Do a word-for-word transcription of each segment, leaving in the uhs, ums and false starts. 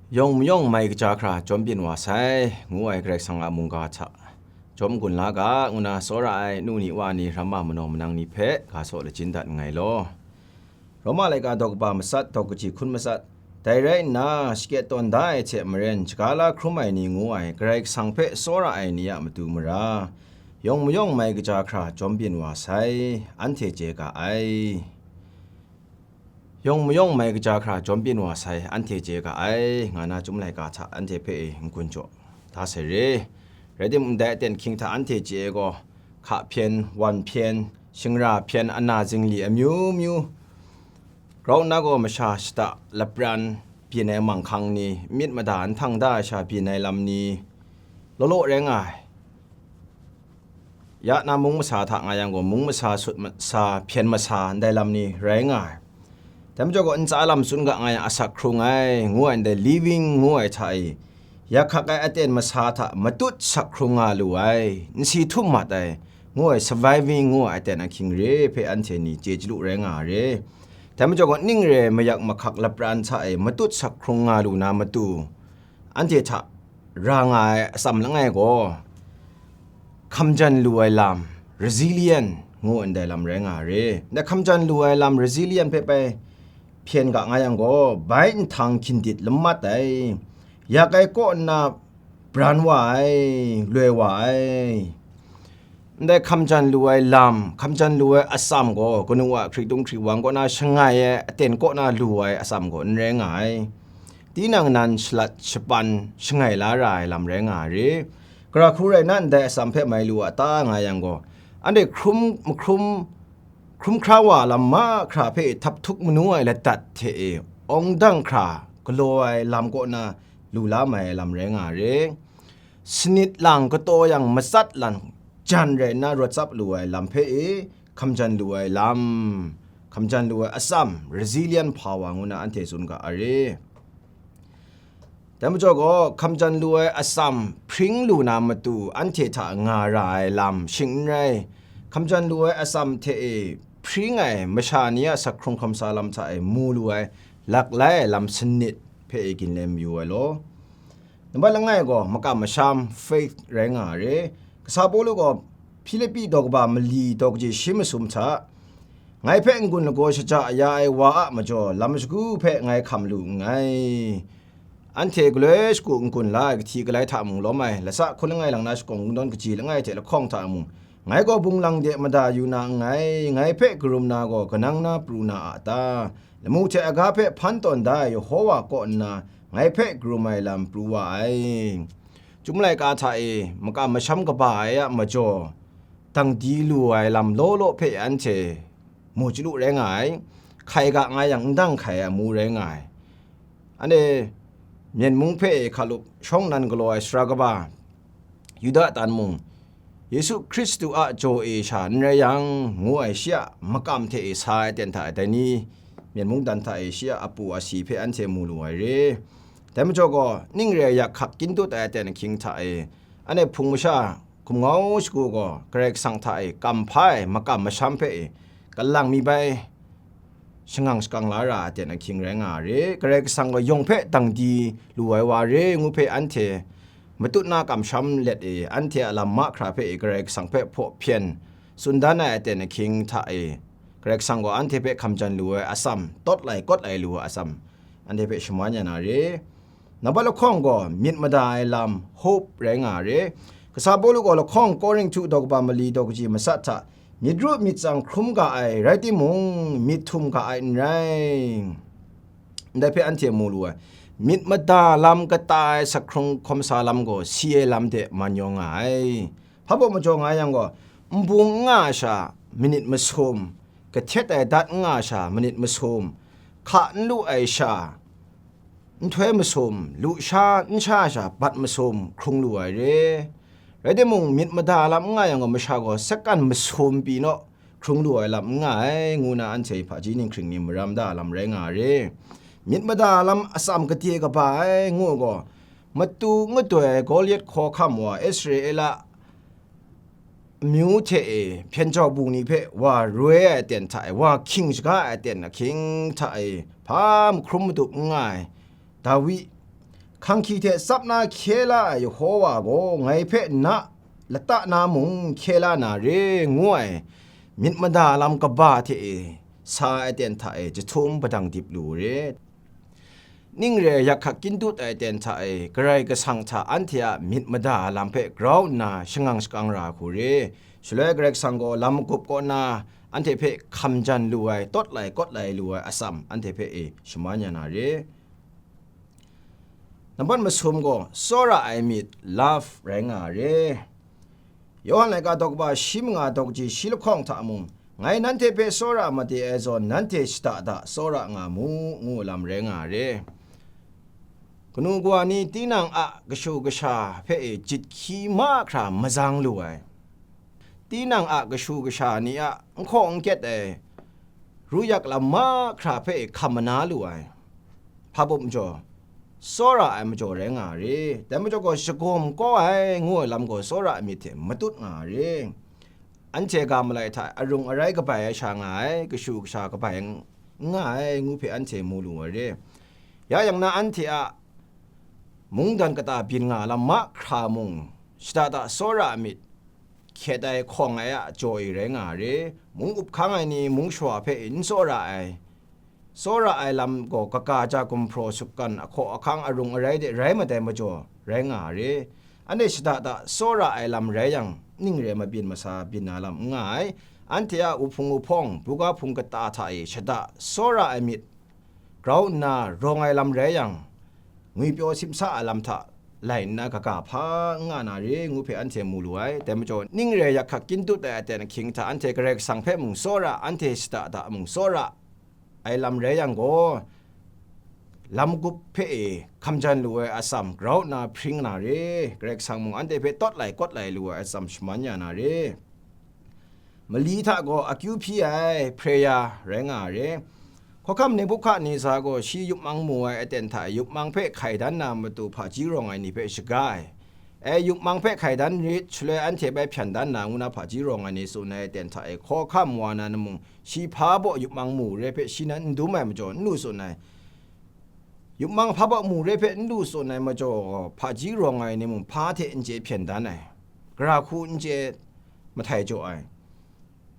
Yawng mayawng mai kaja hkra jawm byin wa sai, ngu ai Karai Kasang a mungga hta jawm gun la ga, ngu na tsawra ai nu ni wa ni, ramma manaw manang ni hpe ga saw lachin dat nngai law. Roma laika daw kaba matsat, daw kaji hkun matsat, dai rai nna, shakyaw tawn da ai hte maren, shaga la hkrum ai ni ngu ai Karai Kasang hpe tsawra ai ni a matu mara, yawng mayawng mai kaja hkra jawm byin wa sai, anhte chye ga ai. Yawng mayawng mai kaja hkra jawm byin wa sai, anhte chye ga ai, nga na Chyum laika hta anhte hpe e n-gun jaw da sai re. Rai timung, ndai aten ahkying hta anhte chye ai gaw, hka hpyen, wan hpyen, shingra hpyen, ana zingli amyu myu, grau nna gaw masha shata lapran byin ai manghkang ni, myit mada nhtang da ai sha byin ai lam ni, law law rai nga ai. Ya na mung masa hta nga yang gaw, mung masa, sut masa, hpyen masa, ndai lam ni rai nga ai. Dai majaw gaw, ntsa lam tsun ga nga yang, asak hkrung ai, ngu ai ndai living ngu ai hta e, yak hkak ai aten masa hta matut sak hkrung nga lu ai, nsi htum mat ai, ngu ai surviving ngu ai aten ahkying re hpe anhte ni chye chyalu rai nga ai re. Dai majaw gaw, ning re ai mayak mahkak lapran hta e matut sak hkrung nga lu na matu, anhte hta ra nga ai atsam langai gaw, hkamjan lu ai lam, resilient, ngu ndai lam rai nga ai re. Ndai hkamjan lu ai lam, resilient hpe bai hpyen ga nga yang gaw, bai nhtang hkyindit lamat ai, yak ai kaw nna bran wa ai, loi wa ai. Ndai hkamjan lu ai lam, hkamjan lu ai atsam gaw, kanu a hkritung hkriwang kaw na shangai ai, aten kaw na lu ai atsam gaw n rai nga ai. Tinang nan shalat shapan shangai la ra ai lam rai nga ai re. Gara hku rai nna, ndai atsam hpe mai lu a ta nga yang gaw, anhte hkrum, mahkrum, hkrum hkra wa lam mahkra hpe htap htuk manu ai ladat hte e, awng dang hkra galaw ai lam kaw na lu la mai ai lam rai nga ai re. Sanit lang kataw yang matsat lang jan rai nna rawt tsap lu ai lam hpe e, hkamjan lu ai lam, hkamjan lu ai atsam, resilient power ngu na anhte tsun ga ai re. Dai majaw gaw, hkamjan lu ai atsam hpring lu na matu anhte hta nga ra ai lam shing n rai, hkamjan lu ai atsam hte e hpring ai masha ni a sak hkrung hkawm sa lam hta e mu lu ai laklai ai lam sanit hpe e ginlem yu ai law. Nambat langai gaw, makam masham, faith, rai nga ai re. Kasa Pawlu gaw Hpilipi daw kaba mali daw kaji shi masum hta, ngai hpe n-gun lagaw shaja ya ai wa a majaw, lam shagu hpe ngai hkam lu nngai. Anhte galoi shagu n-gun la ai kahti kalai hta mung lawm ai, lasa hkun langai lang na shakawn kungdawn kaji langai hte lahkawng hta mung, ngai gaw bunglang de mada yu na nngai, ngai hpe karum na gaw kanang na pru na a ta? Lamu hte aga hpe hpan tawn da ai Yehova kaw nna ngai hpe karum ai lam pru wa ai. Chyum laika hta e makam masham kaba ai a majaw, dang di lu ai lam law law hpe anhte mu chyalu rai nga ai, hkai ga nga yang n dang hkai ai amu rai nga ai. Anhte Myen mung hpe hkalup shawng nan galaw ai sara kaba, Yuda tan mung, Yesu Hkristu a jaw e sha n rai yang, ngu ai shi a makam hte e sa ai aten hta e, dai ni, Myen mung dan hta e shi a apu asi hpe anhte mu lu ai re. Dai majaw gaw, ning re ai yak hkak kyin dut ai aten ahkying hta e, anhte hpung masha, hkum ngau shagu gaw Karai Kasang hta e kam hpa ai makam masham hpe e, kalang mi bai shangang shakang la ra ai aten ahkying rai nga ai re. Karai Kasang gaw yawng hpe dang di lu ai wa re ngu hpe anhte matut na kamsham let e, anhte a lam mahkra hpe e Karai Kasang hpe hpaw hpyen tsun dan ai aten ahkying hta e, Karai Kasang gaw anhte hpe hkamjan lu ai atsam, tawt lai kawt lai lu ai atsam, anhte hpe shaman ya na re. Nambat lahkawng gaw myit mada ai lam, hope, rai nga ai re. Kasa Pawlu gaw lahkawng Korinhtu daw kaba mali daw kaji matsat hta, myit ru myit tsang hkrum ga ai, rai timung, myit htum ga ai n rai. Ndai hpe anhte mu lu ai, myit mada lam kata ai sak hkrung hkawm sa lam gaw si ai lam de man yaw nga ai. Hpa baw majaw nga yang gaw, nbung n nga ai sha manit masum, kahtet ai dat n nga ai sha manit masum, hka n lu ai sha nhtoi masum, lu sha n sha ai sha bat masum hkrung lu ai re. Rai timung, myit mada lam n nga yang gaw, masha gaw sakan masum pyi naw hkrung lu ai lam n nga ai, ngu na anhte hpaji ninghkring ni maram da ai lam rai nga ai re. Myit mada lam atsam gade kaba ai ngu gaw, matu ngadoi ai Goliat hkawhkam wa Israela amyu hte e hpyen jau bung ni hpe wa roi ai aten hta e, wa hkying shaga ai aten ahkying hta e, hpa mahkrum madup n nga ai Dawi, Hkanghki hte tsap na hkye la ai Yehova gaw ngai hpe na lata na mung hkye la na re, ngu ai myit mada lam kaba hte e sa ai aten hta e jahtum padang dip lu u re. Ning re ai yak hkak kyin dut ai aten hta e Karai Kasang hta anhte a myit mada lam hpe grau nna shangang shakang ra hku re. Shaloi Karai Kasang gaw lam magup kaw na anhte hpe hkam jan lu ai, tawt lai kawt lai lu ai atsam anhte hpe e shaman ya na re. Nambat masum gaw tsawra ai myit, love, rai nga re. Yawhan laika daw kaba shi manga daw kaji shi lahkawng hta mung, ngai nanhte hpe tsawra made ai zawn, nanhte shada da tsawra nga mu, ngu lam rai nga re. Kanu kawa ni tinang a kashu kasha hpe e jit hkyi mahkra mazang lu ai. Tinang a kashu kasha ni a n hkaw n kyet ai ru yak lam mahkra hpe hkam mana lu ai. Hpa bum jaw, tsawra ai majaw rai nga re. Dai majaw gaw, shagawm kau ai ngu ai lam gaw tsawra ai myit hte matut nga re. Anhte ga malai hta arung arai kabai ai sha nga ai, kashu kasha kabai n nga ai, ngu hpe anhte mu lu ai re. Ya yang na, anhte a mungdan kata byin nga lam mahkra mung, shada da tsawra ai myit, hkyet ai hkawng ai a jaw e rai nga re. Mung up hkang ai ni mung shawa hpe n tsawra ai, tsawra ai lam gaw kaga ja gumhpraw sukgan ahkaw ahkang arung arai de rai madai majaw rai nga re. Anhte shada da tsawra ai lam rai yang, ning re ai mabyin masa byin na lam n nga ai. Anhte a wuhpung wuhpawng, buga hpung kata hta e shada tsawra ai myit grau nna rawng ai lam rai yang, ngwipyaw simsa ai lam hta lai nna kaga hpa n nga na re, ngu hpe anhte mu lu ai. Dai majaw, ning re ai yak hkak kyin dut ai aten ahkying hta anhte Karai Kasang hpe mung tsawra, anhte shada da mung tsawra ai lam rai yang gaw, lam gup hpe e hkam jan lu ai atsam grau nna hpring na re, Karai Kasang mung anhte hpe tawt lai kawt lai lu ai atsam shaman ya na re. Mali hta gaw akyu hpyi ai, prayer, rai nga ai re. Hkawhkam Nebuhkadneza gaw shi yupmang mu ai aten hta yupmang hpe hkai dan na matu hpaji rawng ai ni hpe shaga ai. E, yupmang hpe hkai dan rit, shaloi anhte bai hpyan dan na, ngu na hpaji rawng ai ni tsun ai aten hta e, hkawhkam wa na mung, shi hpa baw yupmang mu re hpe shi nan n dum ai majaw, n lu tsun ai. Yupmang hpa baw mu re hpe n lu tsun ai majaw, hpaji rawng ai ni mung hpa hte n chye hpyen dan ai, gara hku n chye mahtai jaw ai.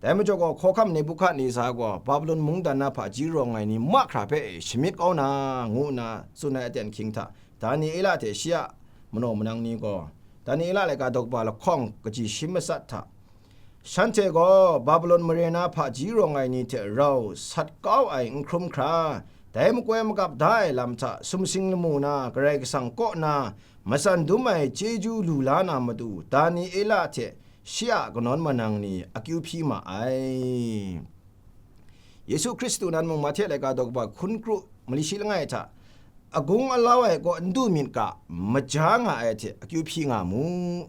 Dai majaw gaw, hkawhkam Nebuhkadneza gaw Babilon mungdan na hpaji rawng ai ni mahkra hpe shamyit kau na, ngu nna tsun ai aten ahkying hta, Daniela hte shi a manaw manang ni gaw, Daniela laika daw kaba lahkawng kaji shi matsat hta, shanhte gaw Babilon mare na hpaji rawng ai ni hte rau sat kau ai n hkrum hkra, dai makoi magap da ai lam hta sumsing lamu na Karai Kasang kaw na matsan dum ai chyeju lu la na matu, Daniela hte shi a kanawn manang ni akyu hpyi ma ai. Yesu Hkristu nan mung Mahte laika daw kaba hkun kru mali shi langai hta, agung alau ai kaw n du myit ga, maja nga ai hte akyu hpyi nga mu.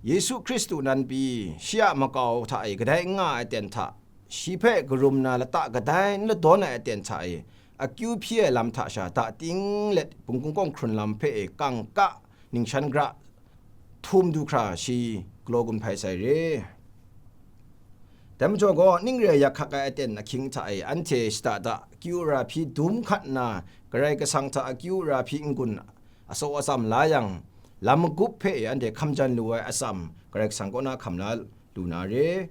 Yesu Hkristu nan pyi, shi a makau hta e kadai n nga ai aten hta, shi hpe karum na lata kadai n ladawn ai aten hta e, akyu hpyi ai lam hta sha, da ting let bungkung kawng hkrun lam hpe e kangka ningshan gra htum du hkra shi galaw gun hpai sai re. Dai majaw gaw, ning re ai yak hkak ai aten ahkying hta e anhte shada da akyu ara hpyi dum hkat nna, Karai Kasang hta akyu ara hpyi n-gun asaw atsam la yang, lam magup hpe e anhte hkam jan lu ai atsam Karai Kasang kaw na hkam la lu na re.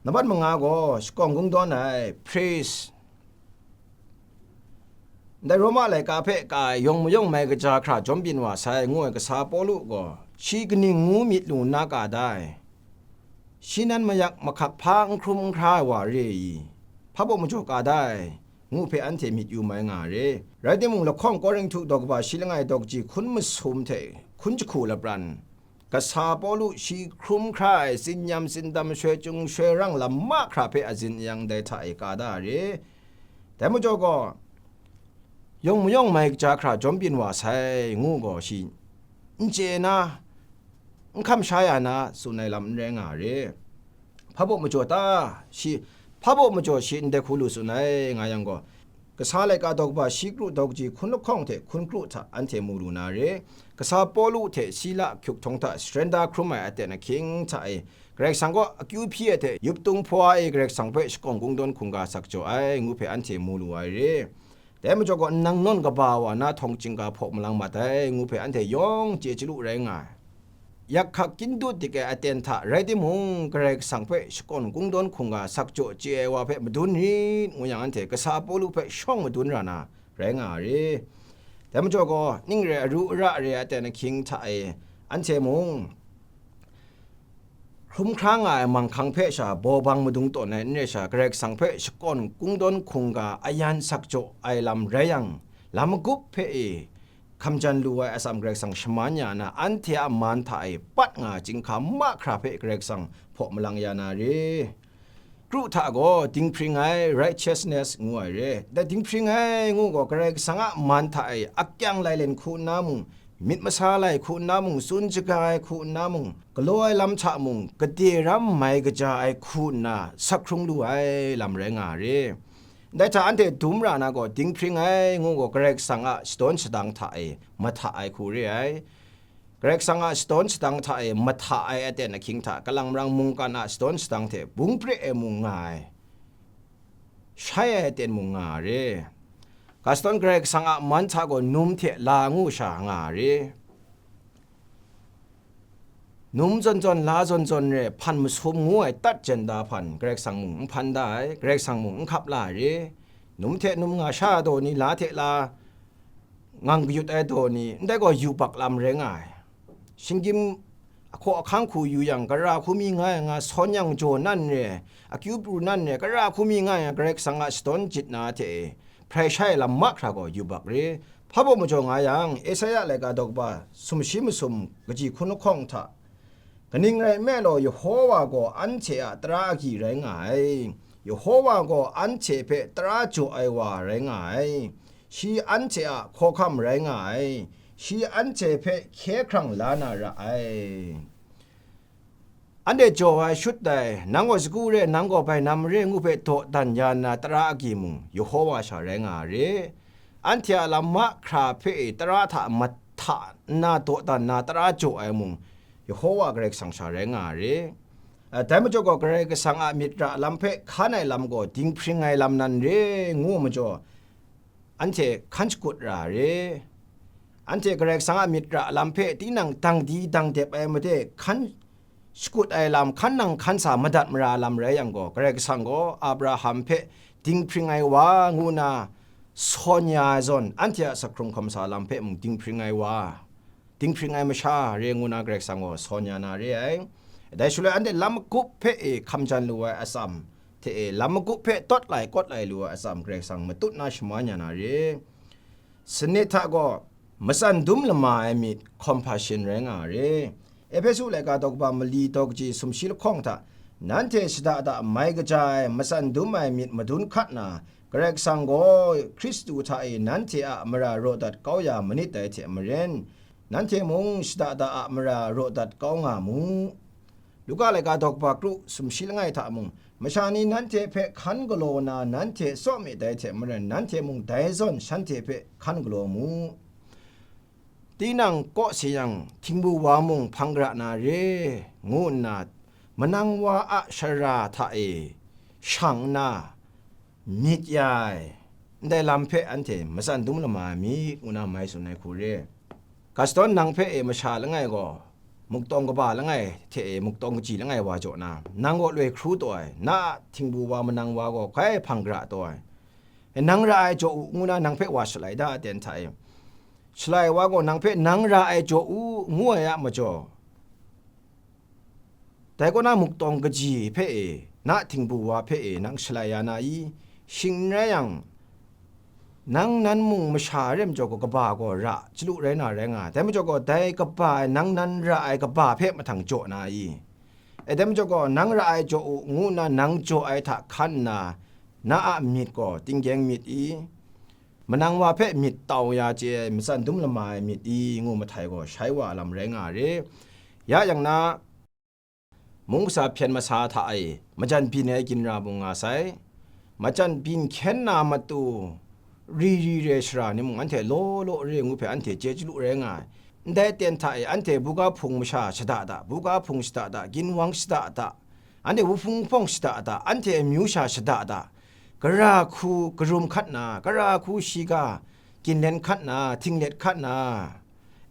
Nambat manga gaw, shakawng kungdawn ai, praise. Ndai Roma laika hpe ka ai, yawng mayawng mai kaja hkra jawm byin wa sai, ngu ai kasa Pawlu gaw, shi kaning ngu myit lu nna ka da ai? Shi nan mayak mahkak hpa n hkrum n hkra ai wa re i? Hpa baw majaw ka da ai? Ngu hpe anhte myit yu mai nga ai re. Rai timung, lahkawng Korinhtu daw kaba shi langai daw kaji hkun masum hte hkun jahku lapran, kasa Pawlu shi hkrum hkra ai tsinyam tsindam, shoi cung shoi rang lam mahkra hpe azin yang dai hta e ka da ai re. Dai majaw gaw, yawng mayawng mai kaja hkra jawm byin wa sai, ngu gaw shi n chye na, n hkam sha ya na tsun ai lam n rai nga ai re. Hpa baw majaw ta? Shi, hpa baw majaw shi ndai hku lu tsun ai, nga yang gaw, kasa laika daw kaba shi kru daw kaji hkun lahkawng hte hkun kru hta anhte mu lu na re. Kasa Pawlu hte Sila hkyuk htawng hta saren da hkrum ai aten ahkying hta e, Karai Kasang kaw akyu hpyi ai hte yup tung hpawa e Karai Kasang hpe shakawng kungdawn hkungga sak jaw ai, ngu hpe anhte mu lu ai re. Dai majaw gaw, nang nawn kaba wa na htawng chyingga hpaw malang mat ai, ngu hpe anhte yawng chye chyalu rai nga ai. Yak hkak kyin dut dik ai aten hta rai timung, Karai Kasang hpe shakawn kungdawn hkungga sakjaw chye ai wa hpe madun rit, ngu yang, anhte kasa Pawlu hpe shawng madun ra na rai nga ai re. Dai majaw gaw, ning re ai aru ara re ai aten ahkying hta e, anhte mung, hkrum hkra nga ai manghkang hpe sha baw bang madung tawn ai n re sha, Karai Kasang hpe shakawn kungdawn hkungga ayan sakjaw ai lam rai yang, lam magup hpe e hkamjan lu ai atsam Karai Kasang shaman ya na, anhte a man hta e pat nga ai chyinghka mahkra hpe Karai Kasang hpaw malang ya na re. Kru hta gaw dinghpring ai righteousness ngu ai re. Dai dinghpring ai ngu gaw, Karai Kasang a man hta e akyang lailen hku nna mung, myit masa lai hku nna mung, tsun shaga ai hku nna mung, galaw ai lam hta mung, gade ram mai kaja ai hku nna sak hkrung lu ai lam rai nga ai re. Dai hta anhte dum ra na gaw, dinghpring ai ngu gaw, Karai Kasang a shadawn shadang hta e mahta ai hku re ai. Karai Kasang a shadawn shadang hta e mahta ai aten ahkying hta, kalang marang mungkan a shadawn shadang hte bung pre ai mung nga ai, shai ai aten mung nga ai re. Ga shadawn Karai Kasang a man hta gaw num hte la ngu sha nga ai re. Num zawn zawn, la zawn zawn re, hpan masum ngu ai tat jen da hpan, Karai Kasang mung n hpan da ai, Karai Kasang mung n hkap la ai re. Num hte num nga sha daw ni, la hte la ngang kayut ai daw ni, ndai gaw yubak lam rai nga ai. Shinggyim ahkaw ahkang hku yu yang, gara hku mi nga ai nga sawn yang jaw nan re, akyu pru nan re, gara hku mi nga ai nga, Karai Kasang a shadawn jit na hte e, hprai shai lam mahkra gaw yubak re. Hpa baw majaw nga yang, Esaia laika daw kaba sumshi masum kaji hkun lahkawng hta, kaning rai nme law, Yehowa gaw anhte a tara agyi rai nga ai, Yehowa gaw anhte hpe tara jaw ai wa rai nga ai, shi anhte a hkawhkam rai nga ai, shi anhte hpe hkye hkrang la na ra ai. Anhte jaw ai shut dai, nang gaw sagu re, nang gaw bainam re ngu hpe dawdan ya nna tara agyi mung, Yehowa sha rai nga ai re. Anhte a lam mahkra hpe e tara hta mahta nna dawdan nna tara jaw ai mung, Yehowa Karai Kasang sha rai nga ai re. A, dai majaw gaw, Karai Kasang a myit ra lam hpe hkan ai lam gaw dinghpring ai lam nan re ngu majaw, anhte hkan shakut ra ai re. Anhte Karai Kasang a myit ra lam hpe tinang dang di dang dep ai made hkan shakut ai lam, hkan nang hkan sa madat mara lam rai yang gaw, Karai Kasang gaw Abraham hpe dinghpring ai wa ngu nna sawn ya ai zawn, anhte a sak hkrung hkawm sa lam hpe mung dinghpring ai wa, dinghpring ai masha re ngu nna Karai Kasang gaw sawn ya na re ai. Dai shaloi anhte lam magup hpe e hkam jan lu ai atsam hte e, lam magup hpe tawt lai kawt lai lu ai atsam Karai Kasang matut na shaman ya na re. Sanit hta gaw, matsan dum lama ai myit, compassion rai nga ai re. Ehpesu laika daw kaba mali daw kaji sumshi lahkawng hta, nanhte shada da mai kaja ai matsan dum ai myit madun hkat na, Karai Kasang gaw Hkristu hta e nanhte a mara raw dat kau ya manit dai hte maren, nanhte mung shada da a mara raw dat kau nga mu. Luka laika daw kaba kru sumshi langai hta mung, masha ni nanhte hpe hkan galaw na nanhte tsaw myit dai hte maren, nanhte mung dai zawn shanhte hpe hkan galaw mu. Tinang kaw si yang, htingbu wa mung hpang gara na re, ngu nna, manang wa a shara hta e shang nna, myit ya ai, ndai lam hpe anhte matsan dum lama ai myit, ngu na mai tsun ai hku re. Ga shadawn nang hpe e masha langai gaw, muktawng kaba langai hte e muktawng kaji langai wa jaw na, nang gaw loi hkru taw ai, na a htingbu wa manang wa gaw grai hpang gara taw ai, e, nang ra ai jaw u, ngu na nang hpe wa shalai da aten hta e, shalai wa gaw nang hpe nang ra ai jaw u, ngu ai a majaw, dai kaw na muktawng kaji hpe e, na htingbu wa hpe e, nang shalai ya na i? Shing n rai yang, nang nan mung masha re majaw gaw, kaba gaw ra chyalu rai na rai nga ai. Dai majaw gaw, dai kaba e, nang nan ra ai kaba hpe mahtang jaw na i? E, dai majaw gaw, nang ra ai jaw u, ngu nna nang jaw ai hta hkan nna, na a myit gaw tinggyeng myit i? Manang wa hpe myit tau ya chye ai matsan dum lama ai myit i? Ngu mahtai gaw, shai wa lam rai nga ai re. Ya yang na, mung kasa hpyen masa hta e majan byin ai ginra mung nga sai. Majan byin hkyen na matu, ri ri re shara ni mung anhte law law re ngu hpe anhte chye chyalu rai nga ai. Ndai aten hta e anhte buga hpung masha shada da, buga hpung shada da, ginwang shada da, anhte wuhpung wuhpawng shada da, anhte amyu sha shada da, Gara hku karum hkat na, gara hku shiga ginlen hkat na, tinglet hkat na,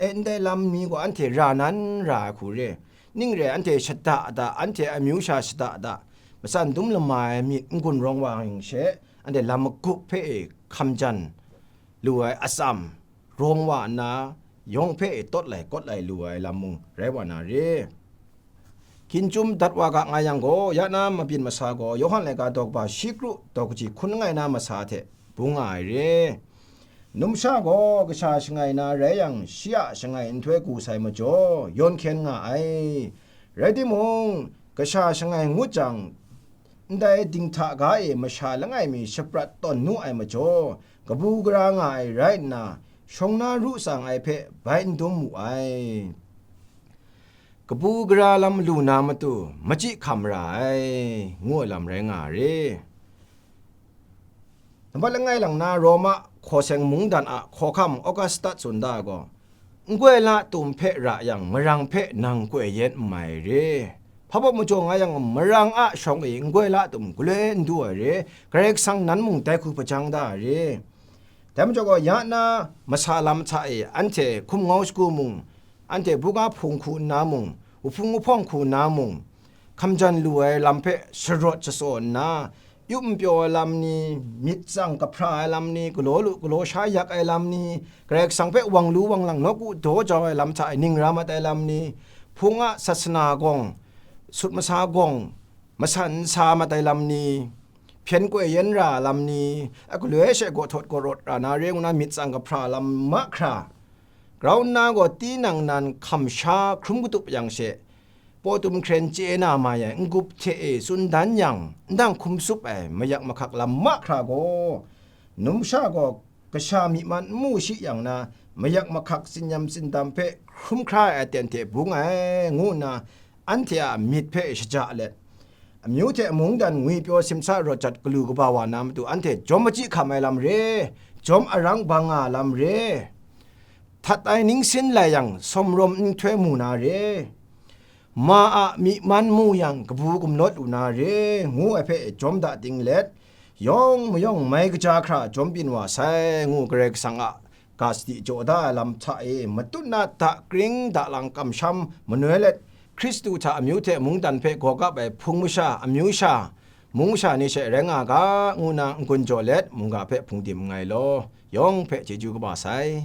e, ndai lam mi gaw anhte ra nan ra ai hku re. Ning re ai, anhte shada da, anhte amyu sha shada da, matsan dum lama ai myit n-gun rawng wa yang she, anhte lam magup hpe e hkam jan lu ai atsam, rawng wa nna, yawng hpe e tawt lai kawt lai lu ai lam mung rai wa na re. Hkinjum dat wa ga nga yang gaw, ya na mabyin masa gaw, Yawhan laika daw kaba shi kru daw kaji hkun langai na masa hte bung nga ai re. Numsha gaw kasha shangai na rai yang, shi a shangai nhtoi gu sai majaw, yawn hkyen nga ai. Rai timung, kasha shangai ngut jang, ndai dinghta ga e masha langai mi shaprat tawn nu ai majaw, kabu gara nga ai rai nna, shawng na ru tsang ai hpe bai n dum mu ai. Kabu gara lam lu na matu, machyi hkam ra ai, ngu ai lam rai nga re. Nambat langai lang na Roma hkaw seng mungdan a hkawhkam Augustus tsun da ai gaw, n-goi la tum hpe ra yang, marang hpe nang koi yen n mai re. Hpa baw majaw nga yang, marang a shawng e n-goi la tum galoi n du ai re, Karai Kasang nan mung dai hku hpajang da ai re. Dai majaw gaw, ya na masa lam hta e anhte hkum ngau shagu mung, anhte buga hpung hku nna mung, wuhpung wuhpawng hku nna mung, hkam jan lu ai lam hpe sharawt shatsaw nna, yup n pyaw ai lam ni, myit tsang kahpra ai lam ni, galaw lu galaw sha yak ai lam ni, Karai Kasang hpe wang lu wang lang nawku daw jau ai lam hta e ning ra mat ai lam ni, hpung a sasana gawng, sut masa gawng, masan n sa mat ai lam ni, hpyen koi yen ra lam ni, a galoi she gaw htawt gaw rawt ra na re ngu na myit tsang kahpra lam mahkra, grau nna gaw tinang nan hkam sha hkrum katup yang she, paw tum hkren chye na mai ai n-gup hte e tsun dan yang, ndang hkum tsup ai mayak mahkak lam mahkra gaw, numsha gaw kasha myi man n mu shi yang na, mayak mahkak tsinyam tsindam hpe hkrum hkra ai aten hte bung ai, ngu nna anhte a myit hpe shaja let, amyu hte mungdan ngwipyaw simsa rawt jat galu kaba wa na matu anhte jawm machyi hkam ai lam re, jawm arang bang nga lam re, htat ai ningsin lai yang sawmrawm nhtoi mu na re, ma a myi man mu yang kabu gumlawt lu na re, ngu ai hpe jawm da ting let, yawng mayawng mai kaja hkra jawm byin wa sai, ngu Karai Kasang a ga sadi jaw da ai lam hta e matut na dakring dalang kamsham manoi let, Hkristu hta amyu hte mungdan hpe gaw kap ai hpung masha, amyu sha, mung masha ni she rai nga ga, ngu na n-gun jaw let, mungga hpe hpungdim nngai law, yawng hpe chyeju kaba sai.